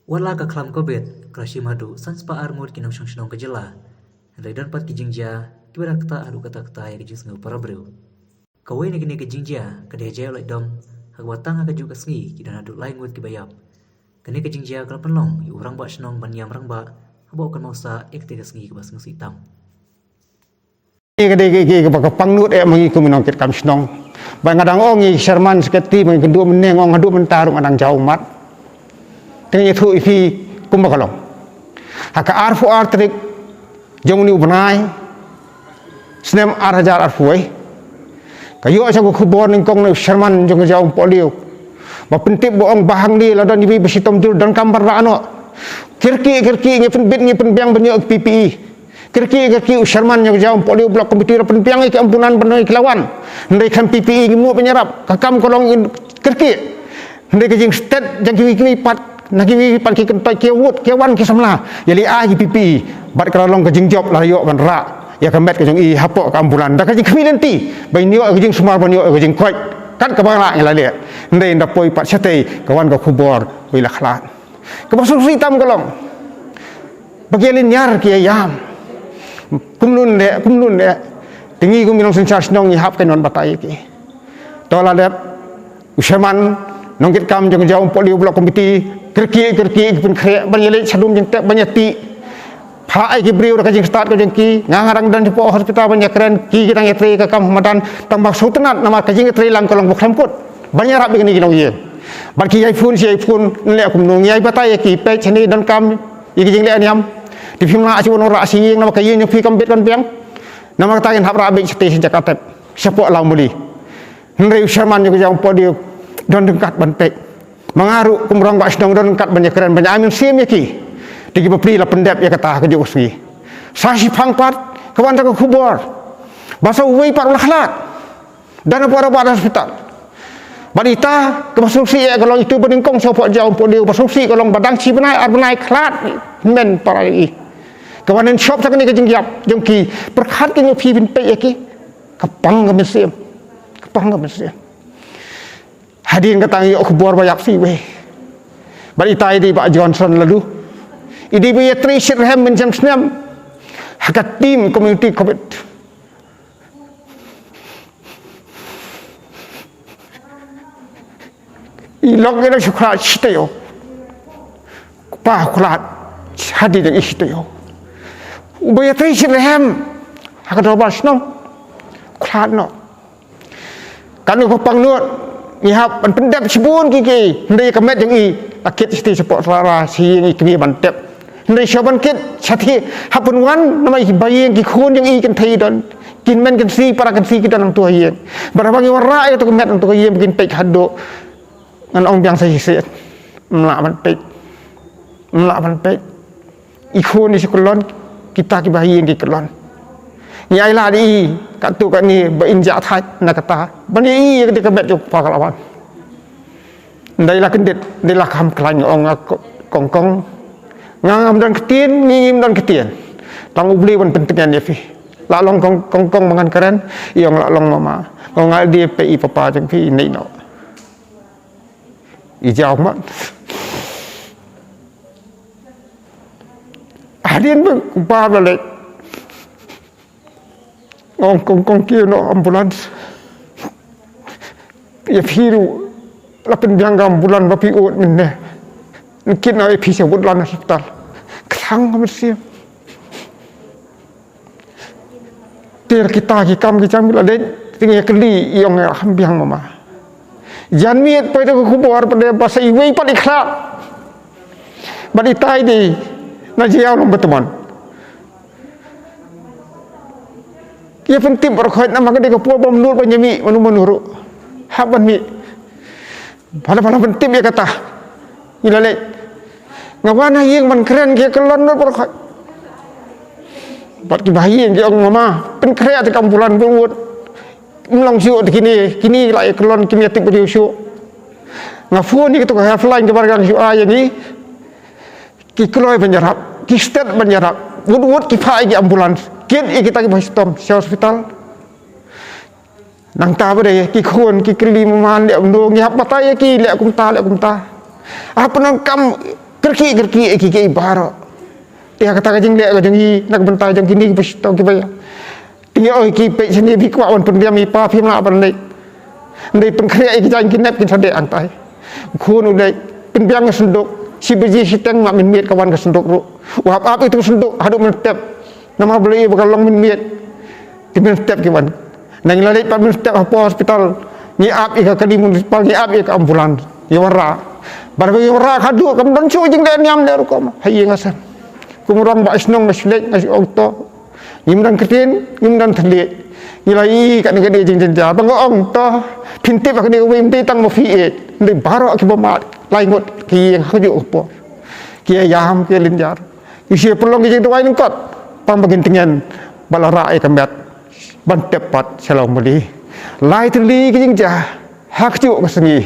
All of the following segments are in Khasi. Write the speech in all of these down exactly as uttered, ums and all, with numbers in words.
Wat la ka khlam covid ka la shim haduh san spah ar ngut ki nongshong shnong ka jylla, hynrei don pat ki jingjia kiba da ktah haduh katta katta ïa ka jingsngew para briew. Kawei na kine ki jingjia ka dei jia u laitdom, ha kaba tang ha kajuh ka sngi ki don haduh lai ngut kiba ïap. Kane ka jingjia ka la pynlong ïa u rangbah shnong ban ïam rangbah haba u kynmaw sah ïa katei ka sngi kaba sngewsih tam. Ïa ka dei ka, ka, ka, ka pangnud eh ma ngi kum ki nongkitkam shnong. Ba nga dang ong ïa ki chairman secretary ba ngi kynduh mynne, nga ong haduh mynta ruh nga dang jaw ummat. Te nga ïathuh ïa phi kumba ka long. Ha ka arphew ar tarik jong une u bnai snem ar hajar arphew wei, ka ïoh sha ka khubor nyngkong na u chairman jong ka jaw Umpohliew ba pyntip ba ong ba hangne la don iwei ba shitom jur donkam ban rah noh. Kyrkieh kyrkieh ngi pynbit ngi pynbiang ban ïoh P P E. Kyrkieh kyrkieh u chairman jong ka jaw Umpohliew block committee la pynbiang ïa ki ambulance ban ïa ki la wan. Hynrei khlem P P E ngim ïoh ban ïarap, ka kam ka long kyrkieh. Hynrei ka jingstet jong kiwei kiwei pat, na kiwei pat ki kyntoit ki wut ki wan ki samla ïa leit ai ki P P E. Bad ka la long ka jingjop la ïoh ban rah ïa ka met ka jong i hapoh ka ambulance da ka jingkhmih lynti ba in ïoh ka jingsumar ban ïoh ka jingkoit. Kat kaba nga lah ngi la leh. Hynrei ynda poi pat shatei ka wan ka khubor ba i la khlad. Kaba sngewsih tam ka long ba ki ïa lynñiar ki ïa ïam. Kumno ne kumno ne. Te ngi kum ki nongsynshar shnong ngi hap ka non batai ïa ki. To la dep u chairman nongkitkam jong ka jaw Umpohliew block committee kyrkieh kyrkieh ki pynkhreh ban ïa leit sha dum jingtep ban ïa tih. Phah ai ki briew da ka jingstad ka jong ki, nga nga dang don shapoh hospital ban ïa kren, ki ki dang ïa trei ka kam ha madan, tang ba sngewtynnat namar ka jingïatrei lang ka long ba khlem kut ban ïarap ïa kine ki nongïing. Bad ki ïai phone shi ïai phone, ngi leh kumno, ngi ïai batai ïa ki, peit shane donkam ïa ki jingleh niam. Te phim lah shuh ban rah sha ïing namar ka ïing jong phi kam bit kam biang. Namar kata ngin hap rah beit shatei sha jaka tep shapoh Lawmuli. Hynrei u chairman jong ka jaw Umpohliew don ryngkat ban peit. Ma nga ruh kum rangbah shnong don ryngkat ban ïa kren ban ïa ai mynsiem ïa ki. Te ki bapli la pyndep ïa kata ha kajuh ka sngi. Sa shiphang pat ka wan da ka khubor ba sa uwei pat u la khlad. Da na para ba da hospital. Bad ita kaba sngewsih ïa ka long itu ba nyngkong shapoh jaw Umpohliew ba sngewsih ka long ba dang shi bnai ar bnai khlad hynmen para ïa i. Ka wan hynshop sa kane ka jingïap jong ki, pyrkhat ki, ngi phi ban peit ïa ki. Ka pang ka mynsiem. Ka pang ka mynsiem. Hadien kata ngi ïoh khubor ba ïap sa iwei. Bad ita i dei Bah Johnson Laloo. I dei ba ïatrei shitrhem mynshem snem ha ka team community covid. I lok ïa la shu khlad shi taïew. Kpa khlad hadien jong i shi taïew. Uba ïatrei shitrhem ha ka dorbar shnong khlad noh. Katno ka pangnud ngi hap ban pyndep shibun ki ki, hynrei ka met jong i la kit shatei shapoh sara sha ïing i kmie ban tep. Hynrei sha ban kit shatei hap ban wan namar i ba ïing ki khun jong i kynthei don, kin men kynsi para kynsi ki don hangto ha ïing. Bad haba ngi wanrah ïa kato ka met hangto ha ïing ba kin peit haduh. Ngan ong biang sa shisien. Ym lah ban peit. Ym lah ban peit. I khun i shu kyllon, kita kiba ha ïing ki kyllon. Ngi ai lad ïa i katto katne ba in jah thait na kata. Ban ïa i ïa kata ka met jong u kpa ka la wan. Ynda i la kyndit, ynda i la kham khlaiñ nga ong nga ko-, kong kong. Nga ngam don ktien, ngi ngim don ktien. Tang U Blei ban pyntngen ïa phi. La long kong kong kong ba ngan kren, i ong la long mama. Nga ong nga dei peit i papa jong phi i nei noh. I jaw mat. Hadien ba u kpa ba leit. Ong kong kong kiew noh ambulance. Ïa phi ruh la pynbiang ka ambulance ba phi ud mynne. Kit noh ïa phi sha Woodland Hospital. Khlaiñ ka mynsiem. Te kita ki kam ki jam la dei, te ngi kylli, i ong nga kham biang mama. Jan miet poi da ka khubor pat de ba sa iwei pat i khlad. Bad itai de na jia long ba tymmen. Ïa pyntip baroh khoit namar ka dei ka por ba mut ban ïa mih mano mano ruh. Hap ban mih. Pala pala pyntip ïa kata. Ngi la leit. Nga wan ha ïing ban kren ki kyllon lut baroh khoit. Bad kiba ha ïing ki ong mama, pynkhreh te ka ambulance bad wut. Ym long shuh te kine, kine la ïa kyllon kim ïa tip briew shuh. Nga phone ïa kito ka helpline kiba rang shuh ïa ngi. Ki kloi ban ïarap, ki stet ban ïarap. Wut wut ki phah ïa ki ambulance. Kit ïa kita kiba shitom sha hospital. Nangta ba dei ki khun ki kylli mama leh kumno, ngi hap batai ïa ki leh kumta leh kumta. Hap nang kam Kyrkieh kyrkieh ïa ki, ki baroh. Te ha kata ka jingleh ka jong ngi na ka bynta jong kine ki ba shitom ki ba ïa. Te ngi ong ïa ki, peit shane, phi kwah ban pyndiam ïa i pa phi, ym lah ban leit. Ym dei, pynkhreh ïa ki jaiñ ki nep, kin sa dei hangtai. U khun u leit pynbiang ka synduk, shi baje shiteng ma mynmiet ka wan ka synduk ruh. U hap ap ïa ka synduk haduh mynstep. Namar balei? Ba ka long mynmiet. Te mynstep ki wan. Ngi la leit pat mynstep hapoh hospital. Ngi ap ïa ka kali municipal, ngi ap ïa ka ambulance. Ngi wanrah. Bad ba ngi wanrah haduh, kam don shuh jingleh niam leh rukom ha ïing ha sem. Kum u rong ba shnong nga shu leit, nga shu ong to, ngim don ktien, ngim don thylliej. Ngi la ïohi katne katne ka jingjynjar. Ba nga ong to, phin tip ha kane kawei, ym dei tang ma phi eh, ym dei, baroh ki ba mad, lai ngut ki ïeng ha kajuh ka por. Ki ïam, ki lynjar. Ngi shu pynlong ki jingduwai lyngkot, tang ba ngin tngen ba la rah ïa ka met ban tep pat sha Lawmali. Lai tylli ki jingjia ha kajuh ka sngi.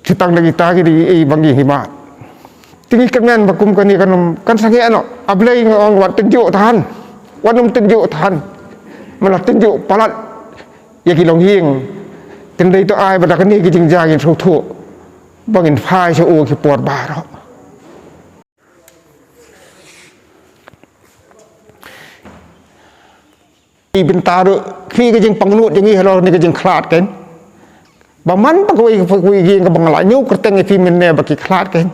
Te tang da kita ki dei, eh, ba ngi hima. Te ngi kyrmen ba kum kane kan ym, kan sangeh noh. A Blei, nga ong, wat tynjuh than. Wat nym tynjuh than. Mala tynjuh palat ïa ki longïing. Te ym dei, to ai ba da kane ki jingjia ngin sngewthuh ba ngin phai sha u ki por baroh. Ki bynta ruh, ki, ka jingpangnud jong ngi halor kane ka jingkhlad kan. Ba man ba kawei, kawei ki ïing kaba nga la ñiew kyrteng ïa phi mynne ba ki khlad kan.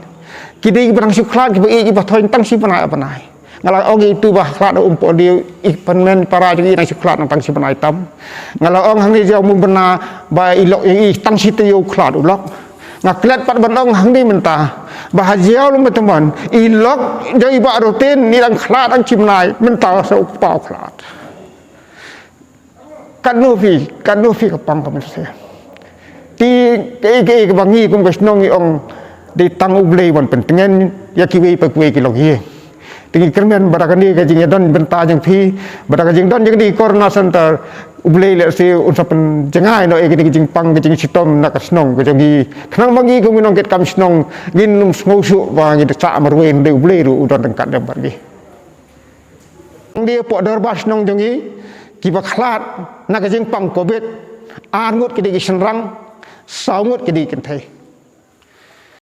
Ki dei kiba dang shu khlad, kiba ïeit, kiba thoiñ tang shi bnai ar bnai. Nga la ong ïa itu ba khlad Umpohliew, i pynmen para jong i dang shu khlad tang shi bnai tam. Nga la ong hangne Jaïaw Moonbynna ba i lok ïa i tang shi taïew khlad u lok. Nga klet pat ban ong hangne mynta ba ha Jaïaw Lum Batamon i lok jong i Bah Rutien i dang khlad tang shi bnai, mynta sa u kpa u khlad. Katno phi, katno phi ka pang ka mynsiem. Te kaei kaei kaba ngi kum ka shnong ngi ong, dei tang U Blei ban pyntngen ïa kiwei pa kiwei ki longïing. Te ngi kyrmen ba da kane ka jingïadon bynta jong phi, ba da ka jingdon jong kane ka Corona Center, U Blei lehse un sa pynjngai noh ïa kane ka jingpang ka jingshitom na ka shnong ka jong ngi. Khnang ba ngi kum ki nongkitkam shnong ngin ym sngewsuk ba ngi da shah marwei, hynrei U Blei ruh u don ryngkat lem bad ngi. Hangne hapoh dorbar shnong jong ngi, kiba khlad na ka jingpang Covid, ar ngut ki dei ki shynrang, saw ngut ki dei ki kynthei.